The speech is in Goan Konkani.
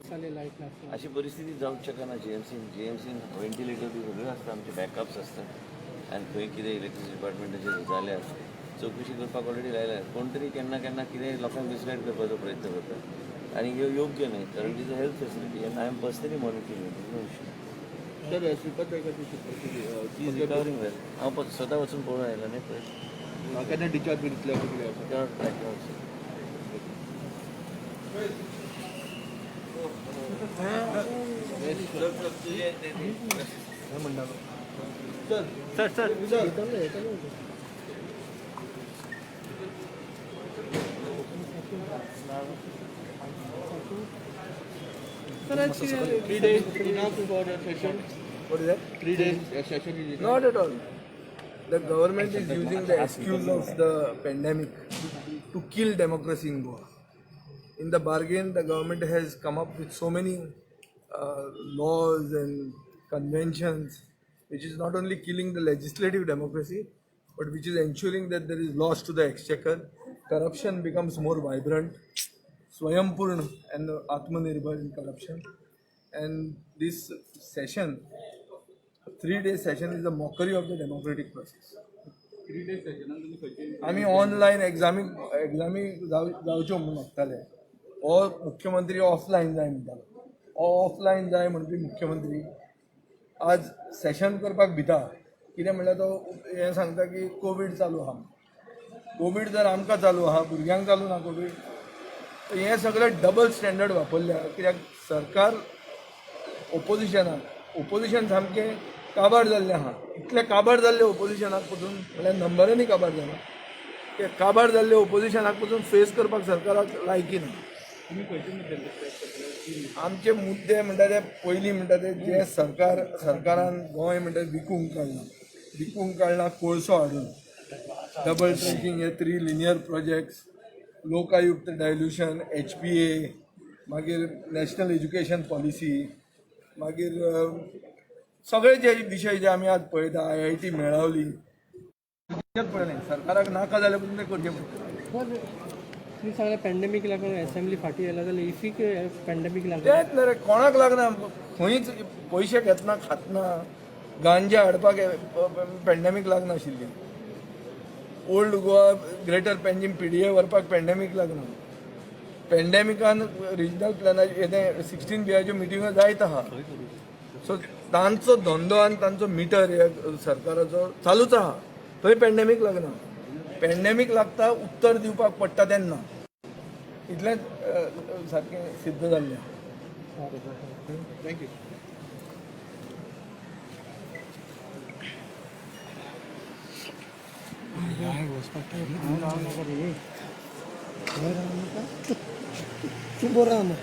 जाले लायट नासता. अशी परिस्थिती जावंक शकना. जीएमसीन व्हेंटिलेटर बी सगळें आसता, आमचे बॅकअप्स आसता आनी खंय कितें इलेक्ट्रिसिटी डिपार्टमेंटाचेर जालें आसा, चवकशी करपाक ऑलरेडी लायल्या. कोण तरी केन्ना केन्ना कितें लोकांक मिसगायड करपाचो प्रयत्न करता आनी ह्यो योग्य न्हय, कारण it is a health facility and I am personally monitoring. No issue. Sir, Shripad नायकाची he is recovering well. हांव स्वता वचून पळोवन आयलो न्ही पळय. केन्ना डिस्चार्ज बी दितले अशें कितें आसा? Cannot, I cannot say. Sir, sir. Sir. Sir, आज 3 days enough for a session? What is that? 3 days a session is enough? Not at all. The government is using the excuse of the pandemic to kill democracy in Goa. In the bargain, the government has come up with so many laws and conventions, which is not only killing the legislative democracy, but which is ensuring that there is loss to the exchequer. Corruption becomes more vibrant, Swayampurna and Atmanirbhar in corruption. And this session, 3-day session, is a mockery of the democratic process. 3 days session तुमी खंयचे आमी ऑनलायन एग्जामी एग्जामी जावच्यो म्हणून मागताले. हो मुख्यमंत्री ऑफलायन जाय म्हणटालो. हो ऑफलायन जाय म्हणपी मुख्यमंत्री आज सेशन करपाक भिता. कितें म्हणल्यार तो हें सांगता की कोवीड चालू आहा. कोवीड जर आमकां चालू आहा, भुरग्यांक चालू ना कोवीड? तर हें सगळें डबल स्टँडर्ड वापरल्या. कित्याक सरकार ओपोजिशनाक, ओपोजिशन सामकें काबार जाल्लें आहा. इतलें काबार जाल्लें ओपोजिशनाक पसून, म्हणल्यार नंबरांनी काबार जाला ते, काबार जाल्ले ओपोजिशनाक पसून फेस करपाक सरकाराक लायकी ना. तुमी खंयचे मुद्दे डिस्कस करतले? आमचे मुद्दे म्हणटा ते पयलीं म्हणटा ते जे सरकारान गोंय म्हणटा ते विकूंक काडलां, विकूंक काडलां कोळसो हाडून, डबल ट्रॅकिंग, हे three linear projects, Lokayukta dilution, HPA, मागीर नॅशनल एज्युकेशन पॉलिसी, मागीर सगळे जे विशय जे आमी आज पळयता, आयआयटी मेळावली पळयलें, सरकाराक नाका जाल्यार पसून तें करचें पडटा. बरं, तुम्ही सांगले पॅन्डेमीक लागून असेंब्ली फाटी येयला जाल्यार इफीक पॅन्डेमीक लागून तेंच न्ही रे, कोणाक लागना. खंयच पयशे घेतना खातना गांजा हाडपाक पेंडेमीक लागनाशिल्ली. Old Goa, greater Panjim PDA व्हरपाक पेंडेमीक लागना. पेंडेमिकान रिजनल प्लॅनाचे तें 16 बीआयच्यो मिटिंगो जायत आहा. सो तांचो धंदो आनी तांचो मिटर हे सरकाराचो चालूच आहा. थंय पेंडेमीक लागना. पेंडेमीक लागता उत्तर दिवपाक पडटा तेन्ना. इतलेंच सारकें सिद्ध जाल्लें. Thank you. तूं बरो आहा.